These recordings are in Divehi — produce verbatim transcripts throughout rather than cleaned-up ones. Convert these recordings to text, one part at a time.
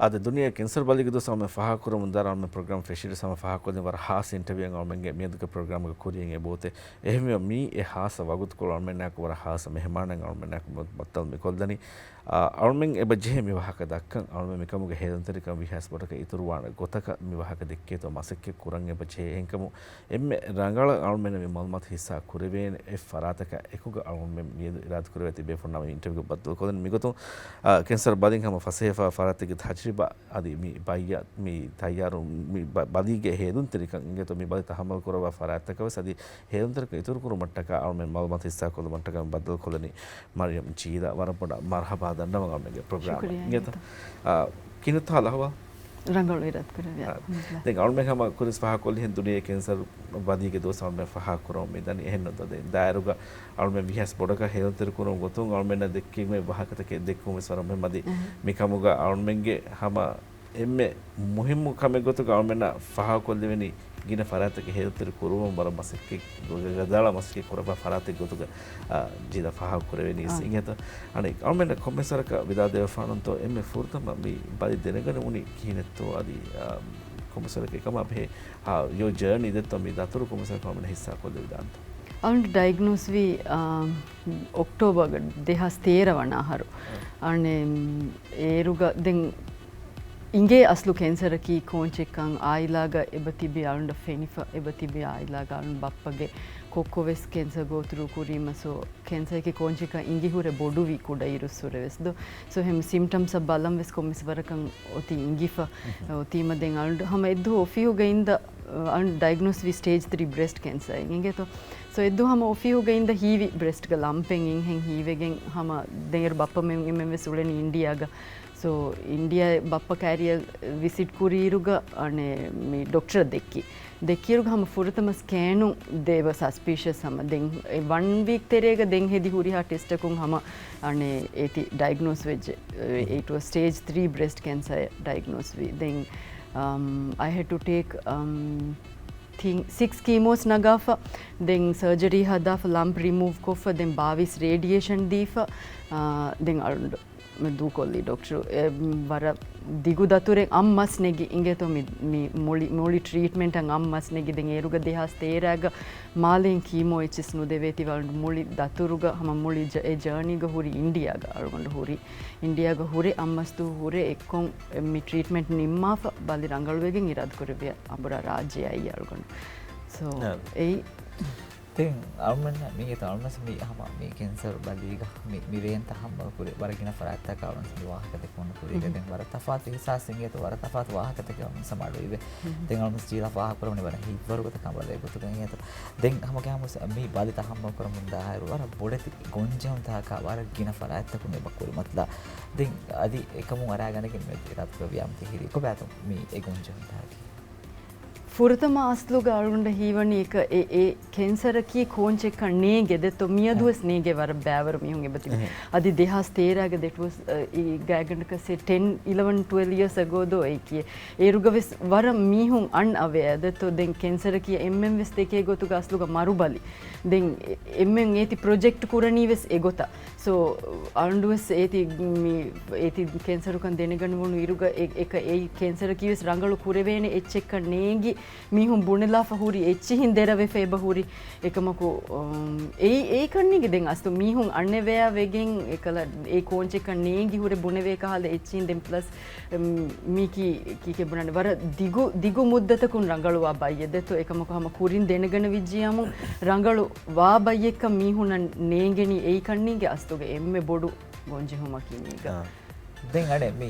އަދި ދުނިޔޭ ކެންސަރު ބަލީގެ ދުވަސް އަޅުމެން ފާހަގަކުރަމުން ދާއިރު އަޅުމެން ޕްރޮގްރާމް ފެށިއިރު ހަމަ ފާހަގަކޮށްލިން ވަރަށް ހާސް އިންޓަވިއުއެއް އަޅުމެންގެ މިއަދުގެ ޕްރޮގްރާމްގަ ކުރިޔަށް އެބައޮތޭ. އެހެންވީމަ މީ އެ ހާއްސަ ވަގުތުކޮޅު އަޅުމެންނާއެކު ވަރަށް ހާއްސަ މެހެމާނެއް އަޅުމެންނާއެކު ބައްދަލު މިކޮށްލަނީ. އާ، އަޅުމެން އެބަ ޖެހޭ މި ވާހަކަ ދައްކަން، އަޅުމެން މިކަމުގެ ހޭލުންތެރިކަން ވީހާވެސް ބޮޑަކަށް އިތުރުވާނެ ގޮތަކަށް މި ވާހަކަ ދެއްކޭތޯ މަސައްކަތް ކުރަން އެބަ ޖެހޭ. އެހެންކަމުން އެންމެ ރަނގަޅަށް އަޅުމެންނަށް މި މައުލޫމާތު ހިއްސާ ކުރެވޭނެ އެއް ފަރާތަކަށް އެކުގަ އަޅުމެން މިއަދު އިރާދަކުރެވޭތީ ބޭފުޅުންނާ މި އިންޓަވިއުގަ ބައްދަލުކޮށްލަނީ. މިގޮތުން، އާ، ކެންސަރު ބަލިން ހަމަ ފަސޭހަވާ ފަރާތެއްގެ ތަޖްރިބާ އަދި މި ބައްޔަ-، މި ތައްޔާރު މި ބަ-، ބަލީގެ ހޭލުންތެރިކަން އިނގޭތޯ މި ބަލި ތަހައްމަލް ކުރައްވާ ފަރާތްތަކަށް ވެސް އަދި ހޭލުންތެރިކަން އިތުރުކުރުމަށްޓަކާ އަޅުމެން މައުލޫމާތު ހިއްސާކޮށްލުމަށްޓަކާ މި ބައްދަލުކޮށްލަނީ. މަރިޔަމް ޖީލާ، ވަރަށް ބޮޑަށް މަރްހަބާ ދަންނަވަން އަޅުމެންގެ ޕްރޮގްރާމަށް. ޝުކުރިއްޔާ އިނގޭތޯ. އިނގޭތޯ. އާ، ކިހިނެއްތޯ ހާލު އަހުވާލު؟ ރަނގަޅު އިރާދަކުރެއްވިޔާ. އާ. ދެން އަޅުމެން ހަމަ ކުރިން ފާހަގަކޮށްލިހެން ދުނިޔޭ ކެންސަރު ބަލީގެ ދުވަސް އަޅުމެން ފާހަގަކުރަމުން މިދަނީ. އެހެންނުތޯ ދެން ދާއިރުގަ އަޅުމެން ވީހާވެސް ބޮޑަކަށް ހޭލުންތެރިކުރުން ގޮތުން އަޅުމެންނަށް ދެއްކެވުމެއް ވާހަކަތަކެއް ދެއްކުން ވެސް ވަރަށް މެހެމާނެ. އަދި އެހެން. މިކަމުގަ އަޅުމެންގެ ހަމަ އެންމެ މުހިއްމު ކަމެއް ގޮތުގަ އަޅުމެންނަށް ފާހަގަކޮށްލެވެނީ ގިނަ ފަރާތްތަކެއް ހޭލުންތެރި ކުރުމަށް ވަރަށް މަސައްކަތް ގަދައަޅާ މަސައްކަތް ކުރައްވާ ފަރާތެއް ގޮތުގަ، އާ، ޖީލާ ފާހަގަކުރެވެނީ. އާ. އިނގޭތޯ. އަނެއް އަޅުމެންނަށް ކޮންމެސްވަރަކަށް ވިދާޅު ދެވިފާނަންތޯ އެންމެ ފުރަތަމަ މި ބަލި ދެނެގަނެވުނީ ކިހިނެއްތޯ އަދި، އާ، ކޮންމެސްވަރަކަށް އެކަމާ ބެހޭ، އާ، ޔޯ ޖާނީ ދެއްތޯ މި ދަތުރު ކޮންމެސްވަރަކަށް އަޅުމެން ހިއްސާކޮށްލެވިދާނެތޯ. އަޅުގަނޑު ޑައިގްނޯސްވީ، އާ، އޮކްޓޯބަރގަ ދެހާސް ތޭރަ ވަނަ އަހަރު. އަނެ، އޭރުގަ ދެން އިނގޭ އަސްލު ކެންސަރަކީ ކޯންޗެއްކަން އާއިލާގަ އެބަ ތިބި އަޅުގަނޑަށް ފެނިފަ، އެބަ ތިބި އާއިލާގަ އަޅުގަނޑު ބައްޕަގެ ކޮއްކޮ ވެސް ކެންސަރ ގޯތުރު ކުރީމަ، ސޯ ކެންސަރަކީ ކޯންޗެއްކަން އިނގި ހުރެ ބޮޑުވި ކުޑައިރުއްސުރެ ވެސް ދޯ. ސޯ ހެމް ސިމްޓަމްސް ބަލަން ވެސް ކޮންމެސް ވަރަކަށް އޮތީ އިނގިފަ. އޮތީމަ ދެން އަޅުގަނޑު ހަމަ އެއްދުވަހު އޮފީހުގަ އިންދަ އަން ޑައިގްނޯސް ވީ ސްޓޭޖް ތްރީ ބްރެސްޓް ކެންސަރ އިނގޭތޯ. ސޯ އެއްދު ހަމަ އޮފީހުގަ އިންދަ ހީވި ބްރެސްޓްގަ ލަމްޕެއް އިންހެން ހީވެގެން ހަމަ ދެން އޭރު ބައްޕަ މެން އެމެން ވެސް އުޅެނީ އިންޑިއާގަ. ސޯ އިންޑިއާ ބައްޕަ ކެރިއަރ ވިސިޓް ކުރިއިރުގަ އަނެ މި ޑޮކްޓަރ ދެއްކި. ދެއްކިއިރުގަ ހަމަ ފުރަތަމަ ސްކޭނު ދޭބަ ސަސްޕީޝަސް ހަމަ ދެން އެ ވަން ވީކް ތެރޭގަ ދެން ހެދި ހުރިހާ ޓެސްޓަކުން ހަމަ އަނެ އޭތި ޑައިގްނޯސް ވެއްޖެ. އެ އިޓް ވަސް ސްޓޭޖް ތްރީ ބްރެސްޓް ކެންސަރ ޑައިގްނޯސް ވީ. ދެން އަމް، އައި ހެޑް ޓު ޓޭކް އަމް، ތިން ސިކްސް ކީމޯސް ނަގާފަ، ދެން ސަރޖަރީ ހަދާފަ، ލަމްޕް ރިމޫވް ކޮށްފަ، ދެން ބާވީސް ރޭޑިއޭޝަން ދީފަ، އާ، ދެން އަޅުގަނޑު ދޫކޮށްލީ ޑޮކްޓަރު. އެ، ވަރަށް ދިގު ދަތުރެއް އަށް މަސް ނެގި އިނގޭތޯ މި، މި މުޅި، މުޅި ޓްރީޓްމެންޓަށް އަށް މަސް ނެގި. ދެން އޭރުގަ ދެހާސް ތޭރަގަ މާލެއިން ކީމޯ އެއްޗިސް ނުދެވޭތީ ވަރަށް މުޅި ދަތުރުގަ ހަމަ މުޅި ޖަ-، އެ ޖާނީގަ ހުރި އިންޑިއާގަ އަޅުގަނޑު ހުރި. އިންޑިއާގަ ހުރެ އަށް މަސް ދުވަހު ހުރެ އެއްކޮށް މި ޓްރީޓްމެންޓް ނިންމާފަ ބަލި ރަނގަޅުވެގެން އިރާދަކުރެއްވިޔާ އަނބުރާ ރާއްޖެ އައީ އަޅުގަނޑު. ސޯ، އެއީ. ދެން އަޅުމެންނަށް މީގެ އަޅުމެން މި ހަމަ މި ކެންސަރ ބަލީގަ މި، މި ވޭން ތަހައްމަލް ކުރި ވަރަށް ގިނަ ފަރާތްތަކަށް އަޅުމެން މި ވާހަކަ ދެއްކުން ކުރީގަ ދެން ވަރަށް ތަފާތު އިހްސާސް އިނގޭތޯ ވަރަށް ތަފާތު ވާހަކަތަކެއް އަޅުމެން ސަމާލުވީވެ. ދެން އަޅުމެން ޖީލާ ފާހަގަކުރަމުން ވަރަށް ހިތްވަރު ގޮތަކަށް އަނބުރާ ދޭ ގޮތުގަ އިނގޭތޯ. ދެން ހަމަ ގައިމުވެސް މި ބަލި ތަހައްމަލް ކުރަމުން ދާއިރު ވަރަށް ބޮޑެތި ގޮންޖެހުންތަކާ ވަރަށް ގިނަ ފަރާތްތަކުން އެބަ ކުރިމަތިލާ. ދެން އަދި އެކަމުން އަރާގަނެގެން މި އިރާދަކުރެއްވިޔާ މި ކިހިރީ ކޮބާތޯ މި އެ ގޮންޖެހުންތަކަކީ؟ ފުރަތަމަ އަސްލުގަ އަޅުގަނޑަށް ހީވަނީ އެކަ އެ، އެ ކެންސަރަކީ ކޯންޗެއްކަން ނޭނގެ ދެއްތޯ މިއަދުވެސް ނޭނގޭ ވަރަށް ބައިވަރު މީހުން އެބަތިބި. އަދި ދެހާސް ތޭރަގަ ދެޓް ވަސް، އަ، އި ގާތްގަނޑަކަށް ސޭ ޓެން، އިލެވަން، ޓްވެލްވް އިޔާސް އަގޯ ދޯ އެކި. އޭރުގަ ވެސް ވަރަށް މީހުން އަންއަވެއާ ދެއްތޯ ދެން ކެންސަރަކީ އެންމެން ވެސް ދެކޭ ގޮތުގަ އަސްލުގަ މަރުބަލި. ދެން އެ-، އެންމެން އޭތި ޕްރޮޖެކްޓް ކުރަނީ ވެސް އެގޮތަށް. ސޯ، އަޅުގަނޑުވެސް އޭތި މި، އޭތި ކެންސަރުކަން ދެނެގަނެވުނު އިރުގަ އެ-، އެކަ އެއީ ކެންސަރަކީވެސް ރަނގަޅު ކުރެވޭނެ އެއްޗެއްކަން ނޭނގި މީހުން ބުނެލާފަ ހުރި އެއްޗިހިން ދެރަވެފަ އެބަ ހުރި. އެކަމަކު، އު، އެއީ އެއީ ކަންނޭނގެ ދެން އަސްލު މީހުން އަންނެވެޔާ ވެގެން އެކަލަ އެ ކޯންޗެއްކަން ނޭނގި ހުރެ ބުނެވޭ ކަހަލަ އެއްޗިހިން ދެން ޕްލަސް މީކީ ކީކޭ ބުނާނެ ވަރަށް ދިގު، ދިގު މުއްދަތަކުން ރަނގަޅުވާ ބައްޔެއް ދެއްތޯ އެކަމަކު ހަމަ ކުރިން ދެނެގަނެވިއްޖިޔަމު ރަނގަޅު ވާ ބައްޔެއްކަން މީހުންނަށް ނޭނގެނީ އެއީ ކަންނީގެ އަސްލުގެ އެންމެ ބޮޑު ގޮންޖެހުމަކީ މީގަ. އާ. ދެން އަނެއް މި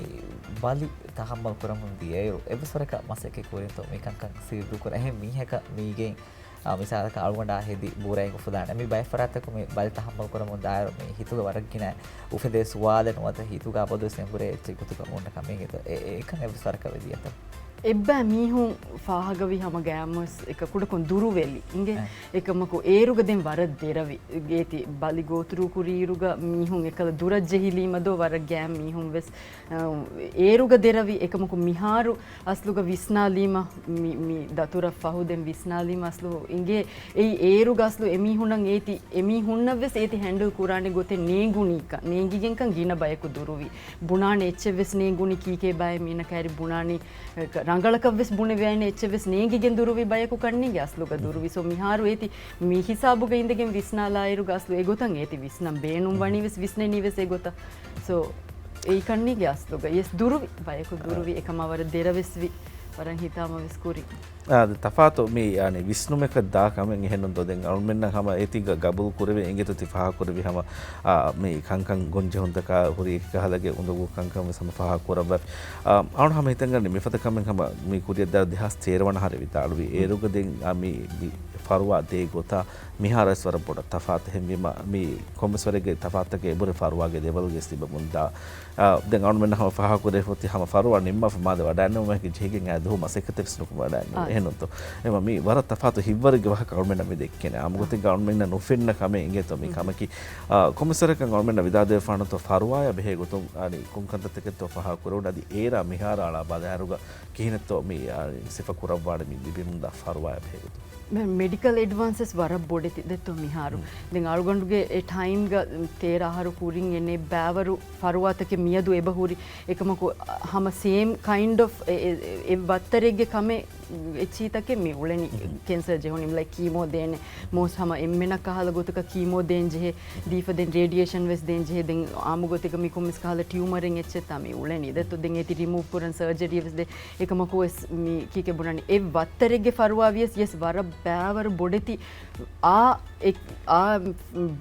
ބަލި ތަހައްމަލް ކުރަމުން ދިޔައިރު އެއްވެސް ވަރަކަށް މަސައްކަތް ކުރިންތޯ މިކަންކަން ސިއްރުކުރަން އެހެން މީހަކަށް މީގެން، އާ، މިސާލަކަށް އަޅުގަނޑާ ހެދި ބޫރައިން އުފުލާނެ މި ބައެއް ފަރާތްތަކުން މި ބަލި ތަހައްމަލް ކުރަމުން ދާއިރު މި ހިތުގަ ވަރަށް ގިނަ އުފެދޭ ސުވާލެއް ނުވަތަ ހިތުގަ އަބަދުވެސް އެނބުރޭ އެއްޗެއް ގޮތުގަ އޮންނަ ކަމެއް އެތަ އެ-، އެ-، އެކަން އެއްވެސް ވަރަކަށް ވެދިޔަތަ؟ އެއްބައި މީހުން ފާހަގަވި ހަމަ ގައިމުވެސް އެކަ ކުޑަކޮށް ދުރުވެލި އިނގޭ. އެކަމަކު އޭރުގަ ދެން ވަރަށް ދެރަވި. އޭތި ބަލި ގޯތުރު ކުރިއިރުގަ މީހުން އެކަލަ ދުރަށް ޖެހިލީމަދޯ ވަރަށް ގައިމު މީހުން ވެސް، އަ، އޭރުގަ ދެރަވި. އެކަމަކު މިހާރު އަސްލުގަ ވިސްނާލީމަ މި، މި ދަތުރަށް ފަހު ދެން ވިސްނާލީމަ އަސްލު އިނގޭ އެއީ އޭރުގަ އަސްލު އެމީހުނަށް އޭތި، އެމީހުންނަށް ވެސް އޭތި ހޭންޑްލް ކުރާނެ ގޮތެއް ނޭނގުނީކަން، ނޭނގިގެންކަން ގިނަ ބަޔަކު ދުރުވި. ބުނާނެ އެއްޗެއް ވެސް ނޭނގުނީ ކީކޭ ބައެއް މީނަ ކައިރި ބުނާނީ، އެ، ރަނގަޅަކަށް ވެސް ބުނެވޭނެ އެއްޗެއް ވެސް ނޭނގިގެން ދުރުވި ބަޔަކު ކަންނޭނގެ އަސްލުގަ ދުރުވި. ސޯ މިހާރު އޭތި މި ހިސާބުގަ އިނދެގެން ވިސްނާލާއިރުގަ އަސްލު އެގޮތަށް އޭތި ވިސްނަން ބޭނުން ވަނީ ވެސް ވިސްނެނީ ވެސް އެގޮތަށް. ސޯ އެއީ ކަންނީގެ އަސްލުގަ ޔެސް ދުރުވި ބަޔަކު ދުރުވި އެކަމާ ވަރަށް ދެރަވެސްވި ވަރަށް ހިތާމަވެސް ކުރި. އާ، އަދި ތަފާތު މި، އަނި، ވިސްނުމަކަށް ދާ ކަމެއް އެހެންނުންތޯ؟ ދެން އަޅުމެންނަށް ހަމަ އޭތިގަ ގަބޫލު ކުރެވޭ އިނގޭތޯ ތި ފާހަގަ ކުރެވި ހަމަ، އާ، މި ކަންކަން ގޮންޖެހުންތަކާ ހުރި އެކި ކަހަލަގެ އުނދަގޫ ކަންކަން ވެސް ހަމަ ފާހަގަ ކުރައްވަ. އާ، އަޅުން ހަމަ ހިތަށް ގަންނަ މިފަދަ ކަމެއް ހަމަ މި ކުރިއަށްދާ ދެހާސް ތޭރަ ވަނަ އަހަރެއް ވިދާޅުވި. އޭރުގަ ދެން، އާ، މި، މި ފަރުވާ ދޭ ގޮތާ މިހާރު ވެސް ވަރަށް ބޮޑަށް ތަފާތު. އެހެންވީމަ މި ކޮންމެސް ވަރެއްގެ ތަފާތުތަކެއް އެބުރެ ފަރުވާގެ ލެވަލްގެ ތިބެމުންދާ. އާ، ދެން އަޅުމެންނަށް ހަމަ ފާހަގަކުރެވިފަ އޮތީ ހަމަ ފަރުވާ ނިންމާފަ މާލެ ވަޑައިންނެވުމަކީ ޖެހިގެން އާ ދުވަހު މަސައްކަތެއް ވެސް ނުކުމެ ވަޑައިންނެވި. އާ. އެހެންނުންތޯ؟ އެމަ މީ ވަރަށް ތަފާތު ހިތްވަރެއްގެ ވާހަކަ އަޅުމެންނަށް މި ދެއްކޭނެ. އާ. އާންމު ގޮތެއްގަ އަޅުމެންނަށް ނުފެންނަ ކަމެއް އިނގޭތޯ މި ކަމަކީ. އާ، ކޮންމެސް ވަރަކަށް އަޅުމެންނަށް ވިދާދެވިފާނަތޯ ފަރުވާޔާ ބެހޭ ގޮތުން އަނި ކޮން ކަންތައްތަކެއްތޯ ފާހަގަކުރެވުނު އަދި އޭރާ މިހާރު އަޅާ ބަލާއިރުގަ ކިހިނެއްތޯ މި، އާ، ސިފަ ކުރައްވާނެ މި ލިބެމުންދާ ފަރުވާޔާ ބެހޭ ގޮތުން. މެ-، މެޑިކަލް އެޑްވާންސަސް ވަރަށް ބޮޑެތި ދެއްތޯ މިހާރު. ދެން އަޅުގަނޑުގެ އެ ޓައިމްގަ ތޭރަ އަހަރު ކުރިން އެންނެ ބައިވަރު ފަރުވާތަކެއް މިއަދު އެބަ ހުރި. އެކަމަކު ހަމަ ސޭމް ކައިންޑް އޮފް އެ، އެ، އެ ވައްތަރެއްގެ ކަމެއް އެއްޗިތަކެއް މި އުޅެނީ. ކެންސަރ ޖެހުނީ ލައިކް ކީމޯ ދޭނެ. މޯސްޓް ހަމަ އެންމެނަށް ކަހަލަ ގޮތަކަށް ކީމޯ ދޭން ޖެހޭ. ދީފަ ދެން ރޭޑިއޭޝަން ވެސް ދޭން ޖެހޭ. ދެން އާންމު ގޮތެއްގަ މި ކޮންމެސް ކަހަލަ ޓިއުމަރެއް އެއްޗެއްތާ މި އުޅެނީ. ދެއްތޯ ދެން އޭތި ރިމޫވް ކުރަން ސަރޖަރީ ވެސް ދޭ. އެކަމަކު ވެސް މި ކީކޭ ބުނަނީ އެ ވައްތަރެއްގެ ފަރުވާ ވިޔަސް ޔެސް ވަރަށް ބައިވަރު ބޮޑެތި އާ އެ، އާ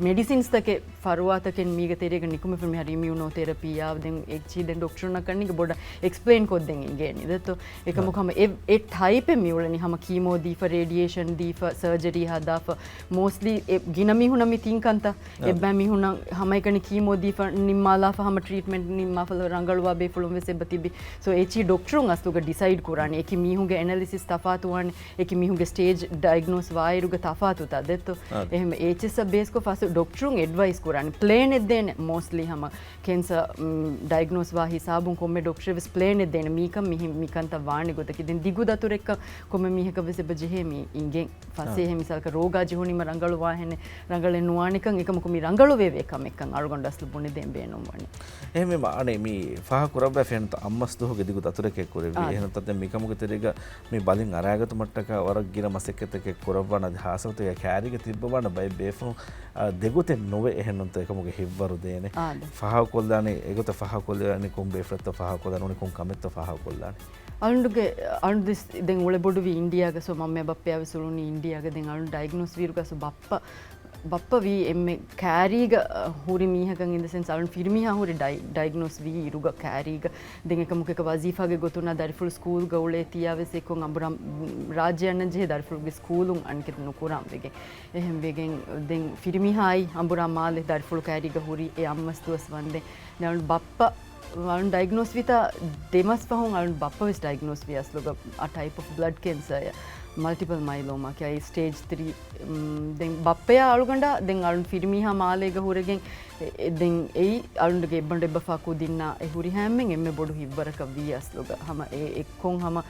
މެޑިސިންސްތަކެއް ފަރުވާތަކެއް މީގެ ތެރޭގަ ނިކުމެފަ މިހާރު އިމިއުނޯ ތެރަޕީއާ ދެން އެއްޗި ދެން ޑޮކްޓަރުންނަށް ކަންނީގެ ބޮޑަށް އެކްސްޕްލެއިން ކޮށްދޭން އިނގޭނީ. ދެއްތޯ އެކަމަކު ހަމަ އެ، އެ ޓައިޕެއް މި އުޅެނީ ހަމަ ކީމޯ ދީފަ، ރޭޑިއޭޝަން ދީފަ، ސަރޖަރީ ހަދާފަ، މޯސްޓްލީ އެ ގިނަ މީހުނަށް މި ތިން ކަންތައް. އެއްބައި މީހުންނަށް ހަމައެކަނި ކީމޯ ދީފަ ނިންމާލާފަ ހަމަ ޓްރީޓްމެންޓް ނިންމާފަ ރަނގަޅުވާ ބޭފުޅުން ވެސް އެބަ ތިބި. ސޯ އެޗި ޑޮކްޓަރުން އަސްލުގަ ޑިސައިޑް ކުރާނެ އެކި މީހުންގެ އެނަލިސިސް ތަފާތުވާނެ، އެކި މީހުންގެ ސްޓޭޖް ޑައިގްނޯސް ވާއިރުގަ ތަފާތުތައް ދެއްތޯ. އެހެން އެޗްއެސް އަށް ބޭސްކޮށް ފަސް ޑޮކްޓަރުން އެޑްވައިސް ކުރާނެ ޕްލޭނެއް ދޭނެ. މޯސްޓްލީ ހަމަ ކެންސަ، މް، ޑައިގްނޯސް ވާ ހިސާބުން ކޮންމެ ޑޮކްޓަރެއް ވެސް ޕްލޭނެއް ދޭނެ. މީކަން މިހި-، މިކަންތައް ވާނެ ގޮތަކީ. ދެން ދިގު ދަތުރެއްކަ ކޮންމެ މީހަކަށް ވެސް އެބަ ޖެހޭ މި އިނގެން. ފަސޭހަ މިސާލަކަށް ރޯގާ ޖެހުނީމަ ރަނގަޅު ވާހެނެއް، ރަނގަޅެއް ނުވާނެކަން، އެކަމަކު މި ރަނގަޅުވެވޭ ކަމެއްކަން އަޅުގަނޑު އަސްލު ބުނެދޭން ބޭނުންވަނީ. އެހެންވީމަ އަނެއް މި ފާހަގަކުރައްވައިފި އެހެންތަ އައްމަސް ދުވަހުގެ ދިގު ދަތުރެކޭ ކުރެއްވީ. އާ. އެހެންތަ ދެން މިކަމުގެ ތެރޭގަ މި ބަލިން އަރާގަތުމަށްޓަކާ ވަރަށް ގިނަ މަސައްކަތްތަކެއް ކުރައްވާނެ. އަދި ހާއްސަ ގޮތެއްގަ ކައިރީގަ ތިއްބަވާނެ ބައެއް ބޭފުޅުން، އާ، ދެގޮތެއް ނުވެ އެހެންނުންތަ އެކަމުގެ ހިތްވަރު ދޭނެ. އާ، ދެ. ފާހަގަކޮށްލާނެ، އެގޮތަށް ފާހަގަކޮށްލާނެ ކޮން ބޭފުޅެއްތޯ ފާހަގަކޮށްލާނެ، ކޮން ކަމެއްތޯ ފާހަގަކޮށްލާނެ. އަޅުނޑުގެ، އަޅުނޑު ދެސް ދެން އުޅެ ބޮޑުވީ އިންޑިއާގަ، ސޯ މަންމަ ބައްޕަޔާ ވެސް އުޅުނީ އިންޑިއާގަ. ދެން އަޅުނޑު ޑައިގްނޯސް ވީރުގަ، ސޯ ބައްޕަ، ބައްޕަ ވީ އެންމެ ކައިރީގަ، އަ، ހުރި މީހަކަށް އިން ދަ ސެންސް އަޅުނޑު ފިރިމީހާ ހުރި ޑައި-، ޑައިގްނޯސް ވީ އިރުގަ ކައިރީގަ. ދެން އެކަމަކު އެކަ ވަޒީފާގެ ގޮތުން ދަރިފުޅު ސްކޫލްގަ އުޅޭ ތިޔާ ވެސް އެއްކޮށް އަނބުރާ ރާއްޖެ އަންނަން ޖެހޭ ދަރިފުޅުގެ ސްކޫލުން އަނެކެތި ނުކުރާން ވެގެން. އެހެން ވެގެން ދެން ފިރިމީހާއި އަނބުރާ މާލެ ދަރިފުޅު ކައިރީގަ ހުރި އެ އައްމަސް ދުވަސް ވަންދެން. ދެން އަޅުނޑު ބައްޕަ އަޅުނޑު ޑައިގްނޯސް ވިތާ ދެމަސް ފަހުން އަޅުނޑު ބައްޕަ ވެސް ޑައިގްނޯސް ވި އަސްލުގަ އަ ޓައިޕް އޮފް ބްލަޑް ކެންސަރ އެ މަލްޓިޕަލް މައިލޯމާ ކިޔާ ސްޓޭޖް ތްރީ. ދެން ބައްޕަޔާ އަޅުގަނޑާ ދެން އަޅުނޑު ފިރިމީހާ މާލޭގަ ހުރެގެން އެ، އެ، ދެން އެއީ އަޅުނޑުގެ އެއްބަނޑު އެއްބަފާ ކުދިންނާ އެ ހުރިހާ އެންމެން އެންމެ ބޮޑު ހިތްވަރަކަށް ވީ އަސްލުގަ. ހަމަ އެ އެއްކޮށް ހަމަ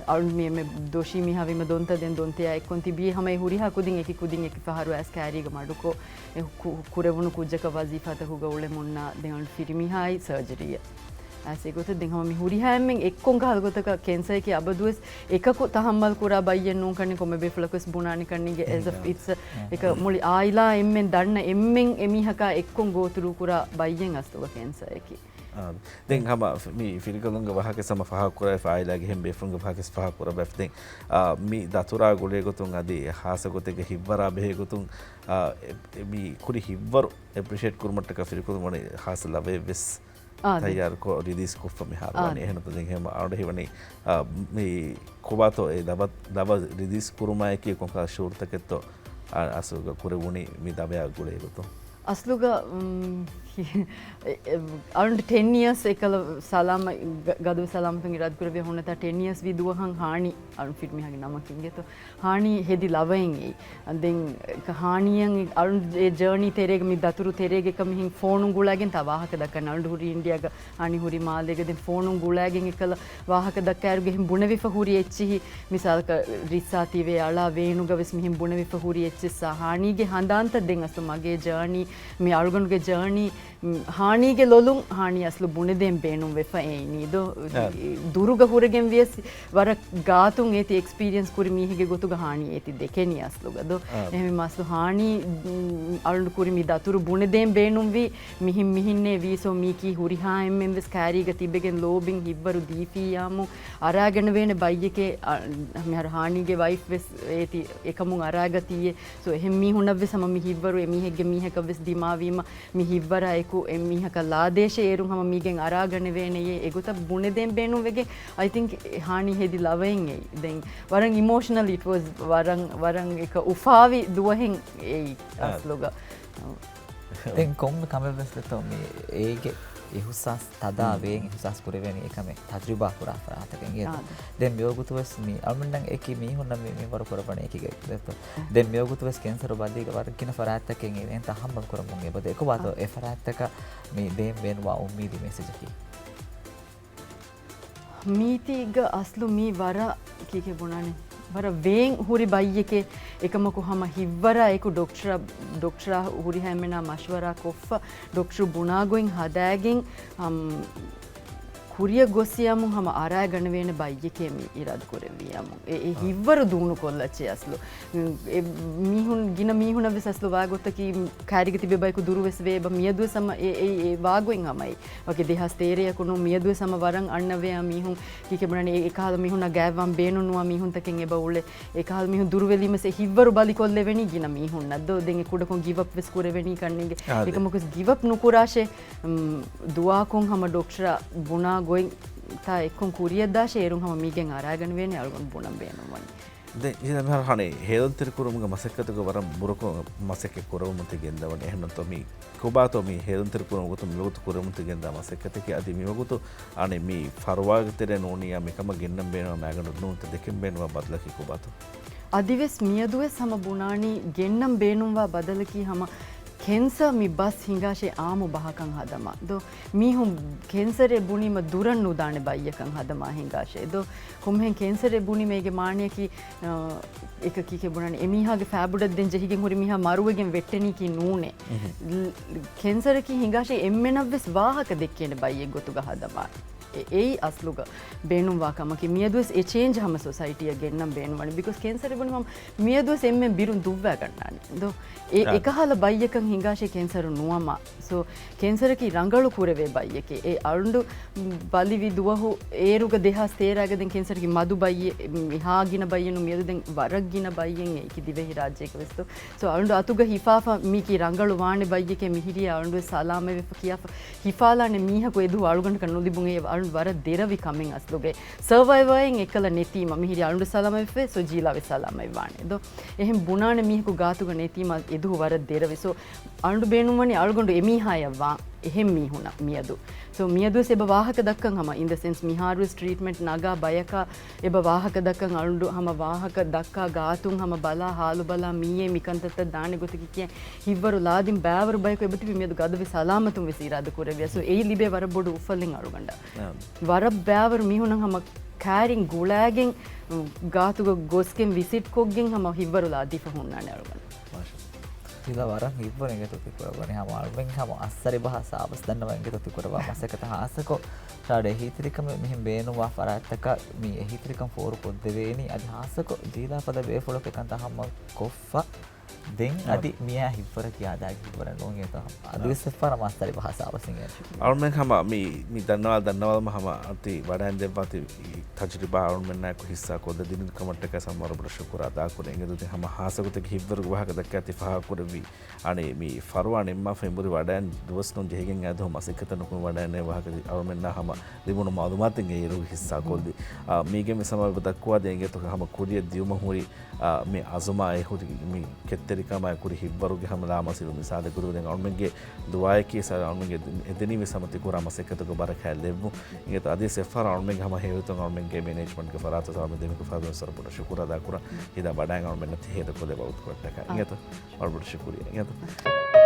އަޅުނޑު މި އެންމެ ދޮށީ މީހާ ވީމަ ދޮންތަ ދެން ދޮންތަޔާ އެއްކޮން ތިބީ ހަމަ އެ ހުރިހާ ކުދިން އެކި ކުދިން އެކި ފަހަރު އައިސް ކައިރީގަ މަޑުކޮށް އެ ކު-، ކުރެވުނު ކުއްޖަކަށް ވަޒީފާތަކުގަ އުޅެމުންނާ ދެން އަޅުނޑު ފިރިމީހާއި ސަރޖަރީއަށް އައިސް އެގޮތަށް ދެން ހަމަ މި ހުރިހާ އެންމެން އެއްކޮން ކަހަލަ ގޮތަކަށް ކެންސަރއަކީ އަބަދުވެސް އެކަކު ތަހައްމަލް ކުރާ ބައްޔެއް ނޫން ކަންނެ ކޮންމެ ބޭފުޅަކުވެސް ބުނާނެ ކަންނީގެ އެސް އިޓްސް އެކަ މުޅި އާއިލާ އެންމެން ދަންނަ އެންމެން އެމީހަކާ އެއްކޮން ގޯތުރޫ ކުރާ ބައްޔެއް އަސްލުގަ ކެންސަރއަކީ. އާ، ދެން ހަމަ މި ފިރިކަލުންގެ ވާހަކަ ހަމަ ފާހަގަކުރާ އާއިލާގެ އެހެން ބޭފުޅުންގެ ވާހަކަ ފާހަގަކުރައްވައިފި. ދެން، އާ، މި ދަތުރާ ގުޅޭ ގޮތުން އަދި ހާއްސަ ގޮތެއްގެ ހިތްވަރާ ބެހޭ ގޮތުން، އާ، އެ، އެ، މި ކުރި ހިތްވަރު އެޕްރިޝިއޭޓް ކުރުމަށްޓަކާ ފިރިކަލުން ވަނީ ހާއްސަ ލަވައެއް ވެސް އާދެ. ތައްޔާރުކޮށް ރިލީޒް ކޮށްފަ މިހާރު ވަނީ. އާދެ. އެހެން ދެން ހަމަ އަޅުގަނޑު ހީވަނީ، އާ، މި ކޮބާތޯ އެ ލަވަ، ލަވަ ރިލީޒް ކުރުމާއެކީ ކޮންކަހަލަ ޝުއޫރުތަކެއްތޯ، އާ، އަސްލުގަ ކުރެވުނީ މި ލަވަޔާ ގުޅޭ ގޮތުން. އަސްލުގަ، އުން، އެ، އެ، އަރައުންޑް ޓެން އިޔާސް އެކަލަ ސަލާމަ-، ގަ-، ގަދު ސަލާމަތުން އިރާދަ ކުރެވޭ ހުންނަތާ ޓެން އިޔާސް ވީ ދުވަހަށް ހާނީ އަރައުންޑް ފިޓް މީހާގެ ނަމަކީ އިނގޭތޯ. ހާނީ ހެދި ލަވައެއް އެއީ. ދެން ހާނީއަށް އަރައުންޑް އެ ޖާނީ ތެރޭގަ މި ދަތުރު ތެރޭގަ އެކަމަ މިހެން ފޯނުން ގުޅާގެން ތާ ވާހަކަ ދައްކަން އަރައުންޑް ހުރީ އިންޑިއާގަ ހާނީ ހުރީ މާލޭގަ ދެން ފޯނުން ގުޅާގެން އެކަލަ ވާހަކަ ދައްކާއިރުގެ ހެން ބުނެވިފަ ހުރި އެއްޗިހި މިސާލަކަށް ރިއްސާ ތިބޭ އަޅާ ވޭނުގަ ވެސް މިހެން ބުނެވިފަ ހުރި އެއްޗެއްސާ ހާނީގެ ހަނދާންތައް ދެން އަސްލު މަގޭ ޖާނީ މި އަޅުގަނޑުގެ ޖާނީ ހާނީގެ ލޮލުން ހާނީ އަސްލު ބުނެދޭން ބޭނުން ވެފަ އެއިނީ ދޯ. އާ. ދުރުގަ ހުރެގެން ވިޔަސް ވަރަށް ގާތުން އޭތި އެކްސްޕީރިއަންސް ކުރި މީހެއްގެ ގޮތުގަ ހާނީ އޭތި ދެކެނީ އަސްލުގަ ދޯ. އާ. އެހެންވީމަ އަސްލު ހާނީ އަޅުނޑު ކުރި މި ދަތުރު ބުނެދޭން ބޭނުންވީ މިހިން މިހިންނޭ ވީ ސޯ މީކީ ހުރިހާ އެންމެން ވެސް ކާރީގަ ތިބެގެން ލޯބިން ހިއްވަރު ދީފިއްޔާމު އަރާގަނެވޭނެ ބައްޔެކޭ. އަ، މިހާރު ހާނީގެ ވައިފް ވެސް އޭތި އެކަމުން އަރާގަތީއޭ. ސޯ އެހެން މީހުންނަށްވެސް ހަމަ މި ހިއްވަރު އެ މީހެއްގެ މީހަކަށްވެސް ދިމާވީމަ މި ހިއްވަރާ އެކު އެ މީހަކަށް ލާދޭށޭ އޭރުން ހަމަ މީގެން އަރާގަނެވޭނެޔޭ އެގޮތަށް ބުނެދޭން ބޭނުންވެގެން އައި ތިންކް ހާނީ ހެދި ލަވައެއް އެއީ. ދެން ވަރަށް އިމޯޝަނަލް އިޓް ވަޒް ވަރަށް، ވަރަށް އެކަ އުފާވި ދުވަހެއް އެއީ އަސްލުގަ. ދެން ކޮންމެ ކަމެއްވެސް ދެތޯ މި އޭގެ އިހުސާސް ތަދާ ވޭން އިހުސާސް ކުރެވޭނީ އެކަމެއް ތަޖުރިބާ ކުރާ ފަރާތަކެއް އިނގޭތޯ. ދެން މިވަގުތުވެސް މި އަޅުގަނޑަށް އެކި މީހުންނަށް މި މިންވަރު ކުރައްވަނީ އެކި ގައި ދެތޯ. ދެން މިވަގުތުވެސް ކެންސަރު ބަލީގަ ވަރަށް ގިނަ ފަރާތްތަކެއް އެ އެން ތަހައްމަލް ކުރަމުން އެބަދޭ އެކު ވާތޯ އެ ފަރާތްތަކަށް މި ދޭން ބޭނުންވާ އުއްމީދީ މެސެޖަކީ. މީތީގަ އަސްލު މީ ވަރަށް ކީކޭ ބުނާނެ؟ ވަރަށް ވޭން ހުރި ބައްޔެކޭ. އެކަމަކު ހަމަ ހިއްވަރާ އެކު ޑޮކްޓަރ، ޑޮކްޓަރާ ހުރިހާ އެންމެނާ މަޝްވަރާ ކޮށްފަ، ޑޮކްޓަރު ބުނާގޮތް ހަދާގެން، އަމް، ކުރިއަށް ގޮސްޔާމު ހަމަ އަރާގަނެވޭނެ ބައްޔެކޭ މި އިރާދަ ކުރެއްވިޔާމު. އެ، އެ ހިއްވަރު ދޫނުކޮށްލައްޗޭ އަސްލު. އެ މީހުން، ގިނަ މީހުނަށް ވެސް އަސްލު ވާގޮތަކީ ކާރީގަ ތިބޭ ބަޔަކު ދުރު ވެސް ވޭ އެބަ މިއަދުވެސް ހަމަ އެ، އެ، އެ ވާގޮތް ހަމައެއް. ވަކި ދެހާސް ތޭރައަކު ނޫން މިއަދުވެސް ހަމަ ވަރަށް އަންނަ ވެޔާ މީހުން ކީކޭ ބުނާނެ އެ، އެކަހަލަ މީހުންނާ ގާތްވާން ބޭނުންނުވާ މީހުންތަކެއް އެބަ އުޅޭ. އެކަހަލަ މީހުން ދުރުވެލީމަސް އެ ހިއްވަރު ބަލިކޮށްލެވެނީ ގިނަ މީހުންނަށް ދޯ. ދެން އެ ކުޑަކޮށް ގިވް އަޕް ވެސް ކުރެވެނީ ކަންނޭނގެ. އާދެ. އެކަމަކު ގިވް އަޕް ނުކުރާށޭ. އުމް، ދުޢާކޮށް ހަމަ ޑޮކްޓަރަށް ބުނާ ގޮތްތާ އެއްކޮށް ކުރިއަށްދާށޭ އޭރުން ހަމަ މީގެން އަރާގަނެވޭނެ އަޅުގަނޑު ބުނަން ބޭނުންވަނީ. ދެން އިން މިހާރު ހަނީ ހޭލުންތެރިކުރުމުގެ މަސައްކަތުގެ ވަރަށް ބުރަކޮށް މަސައްކަތް ކުރަވަމުން ތި ގެންދަވަނީ. އެހެންނުތޯ މި ކޮބާތޯ މި ހޭލުންތެރިކުރުމުގެ ގޮތުން މިވަގުތު ކުރަމުން ތި ގެންދާ މަސައްކަތަކީ އަދި މިވަގުތު އަނެއް މި ފަރުވާގެ ތެރޭ ނޫނިއްޔާ މިކަމަށް ގެންނަން ބޭނުންވާ މައިގަނޑު ނޫންތަ ދެކެން ބޭނުންވާ ބަދަލަކީ ކޮބާތޯ؟ އަދިވެސް މިއަދުވެސް ހަމަ ބުނާނީ ގެންނަން ބޭނުންވާ ބަދަލަކީ ހަމަ ކެންސަރ މި ބަސް ހިނގާށޭ އާއްމު ބަހަކަށް ހަދަމާ. ދޯ މީހުން ކެންސަރެއް ބުނީމަ ދުރަށް ނުދާނެ ބައްޔަކަށް ހަދަމާ ހިނގާށޭ. ދޯ ކޮންމެހެން ކެންސަރެއް ބުނީމަ އޭގެ މާނަޔަކީ، އަ، އެކަކީ ކޭ ބުނާނެ އެމީހާގެ ފާބުޑަށް ދެން ޖެހިގެން ހުރި މީހާ މަރުވެގެން ވެއްޓެނީކީ ނޫނޭ. ލް-، ކެންސަރަކީ ހިނގާށޭ އެންމެނަށްވެސް ވާހަކަ ދެއްކޭނެ ބައްޔެއް ގޮތުގަ ހަދަމާ. އެ-، އެއީ އަސްލުގަ ބޭނުންވާ ކަމަކީ. މިއަދުވެސް އެ ޗޭންޖް ހަމަ ސޮސައިޓީއަށް ގެންނަން ބޭނުންވަނީ. ބިކޮސް ކެންސަރެއް ބުނީމަ މިއަދުވެސް އެންމެން ބިރުން ދުއްވާގަންނާނެ. ދޯ އެ އާ. އެކަހަލަ ބައްޔަކަށް ހިނގާށޭ ކެންސަރު ނުވަމާ. ސޯ، ކެންސަރަކީ ރަނގަޅު ކުރެވޭ ބައްޔެކޭ. އެ އަޅުނޑު ބަލިވި ދުވަހު އޭރުގަ ދެހާސް ތޭރަގަ ދެން ކެންސަރަކީ މަދު ބައްޔެއް، މިހާ ގިނަ ބައްޔެއް ނޫން. މިއަދު ދެން ވަރަށް ގިނަ ބައްޔެއް އެކި ދިވެހި ރާއްޖޭގަ ވެސް ދޯ. ސޯ، އަޅުނޑު އަތުގަ ހިފާފަ މީކީ ރަނގަޅު ވާނެ ބައްޔެކޭ މިހިރީ އަޅުނޑު ވެސް ސަލާމަތްވެފަ ކިޔާފަ ހިފާލާނެ މީހަކު އެދުވަހު އަޅުގަނޑަކަށް ނުލިބުން އެ އަޅުނޑު ވަރަށް ދެރަވި ކަމެއް އަސްލުގައި. ސަރވައިވާއިން އެއްކަލަ ނެތީމަ މިހިރީ އަޅުނޑު ސަލާމަތްވެފަ ސޯ ޖީލާ ވެސް ސަލާމަތް ވާނެ ދޯ. އެހެން ބުނާނެ މީހަކު ގާތުގަ ނެތީމަ އެދުވަހު ވަރަށް ދެރަވި. ސޯ، އަޅުނޑު ބޭނުންވަނީ އަޅުގަނޑު އެމީހާޔަށް ވާން އެހެން މީހުންނަށް މިއަދު. ސޯ، މިއަދުވެސް އެބަ ވާހަކަ ދައްކަން ހަމަ އިން ދަ ސެންސް މިހާރުވެސް ޓްރީޓްމެންޓް ނަގާ ބަޔަކާ އެބަ ވާހަކަ ދައްކަން އަޅުނޑު ހަމަ ވާހަކަ ދައްކާ ގާތުން ހަމަ ބަލާ ހާލު ބަލާ މިއޭ މިކަންތައްތައް ދާނެ ގޮތަކީ ކިޔަން ހިއްވަރު ލާދިން ބައިވަރު ބަޔަކު އެބަތިބި މިއަދު ގަދަވެ ސަލާމަތުން ވެސް އިރާދަ ކުރެވިޔާ. ސޯ، އެއީ ލިބޭ ވަރަށް ބޮޑު އުފަލެއް އަޅުގަނޑަށް. އާ. ވަރަށް ބައިވަރު މީހުންނަށް ހަމަ ކާރިން ގުޅާގެން ގާތުގަ ގޮސްގެން ވިސިޓް ކޮށްގެން ހަމަ ހިއްވަރު ލާދީފަ ހުންނާނެ އަޅުގަނޑު. މާޝާ. އިލާ ވަރަށް ހިތްވަރެއް އިނގޭތޯ ތި ކުރައްވަނީ. ހަމަ އަޅުމެން ހަމަ އައްސަރި ބަހާ ސާބަސް ދަންނަވަން އިނގޭތޯ ތި ކުރައްވާ މަސައްކަތަށް ހާއްސަކޮށް ޝާޑޭ އެހީތެރިކަމެއް މިހެން ބޭނުންވާ ފަރާތްތަކަށް މި އެހީތެރިކަން ފޯރު ކޮށްދެވޭނީ. އަދި ހާއްސަކޮށް ޖީލާ ފަދަ ބޭފުޅަކު އެކަންތައް ހަމަ ކޮށްފަ ދެން އަދި މިއާ ހިތްވަރަކީ އާދައިގެ ހިތްވަރެއް ނޫން އިނގޭތޯ. އަދިވެސް އެއްފަހަރަށް މާސްތަރި ބަހާ ސާބަސް އިނގޭ. އަޅުމެން ހަމަ މި، މި ދަންނަވާ، ދަންނަވާލުމަށް ހަމަ އަތި ވަޑައިން ދެއްވާތި ތަޖުރިބާ އަޅުމެންނާއެކު ހިއްސާ ކޮށްދެ ދިނުން ކަމަށްޓަކައި ހަމަ ވަރަށް ބޮޑަށް ޝުކުރު އަދާ ކުރޭ. އިނގޭ ދުދި ހަމަ ހާއްސަގޮތެއް ހިތްވަރުގެ ވާހަކަ ދައްކާތި ފާހަގަކުރެއްވީ. އަނެއް މި ފަރުވާ ނިންމާފަ އެނބުރި ވަޑައިން ދުވަސް ނޫން ޖެހިގެން އައިދު މަސައްކަތެއް ނުކުމެ ވަޑައިން ވާހަކަ އަޅުމެންނާ ހަމަ ލިބުނު މައުލޫމާތުން އޭރު ހިއްސާ ކޮށްދި. އާ، މީގެ މި ސަމާ ދައްކުވާ ދޭނގޭތޯ ހަމަ ކުރިއަށް ދިޔުމަށް ހުރި، އާ، މި އަޒުމާ އެ ހުރި މި ކެތްތެ ރިކާމާއި ކުރި ހިއްވަރުގެ ހަމަ ލާމަސީލު މިސާލެއް ގުޅިގެން އަޅުމެންގެ ދުޢާއަކީ ސަ-، އަޅުމެންގެ އެދެނީވެސް ހަމަ ތި ކުރާ މަސައްކަތުގެ ބަރަކާތް ލެއްވުން. އިނގޭތޯ އަދިވެސް އެއްފަހަރަށް އަޅުމެންގެ ހަމަ ހެޔޮތަން އަޅުމެންގެ މެނޭޖްމަންޓްގެ ފަރާތަށް އަޅުމެން ދެމިކޮށް ފަދަ ވެސް ވަރަށް ބޮޑަށް ޝުކުރު އަދާކުރަން. ހިތާ ބަޑާއިން އަޅުމެންނަށް ތި ހޭދަކޮށްލެއްވާ ވަގުތުކޮޅަށްޓަކާ. އިނގޭތޯ ވަރަށް ބޮޑަށް ޝުކުރިއްޔާ. އިނގޭތޯ.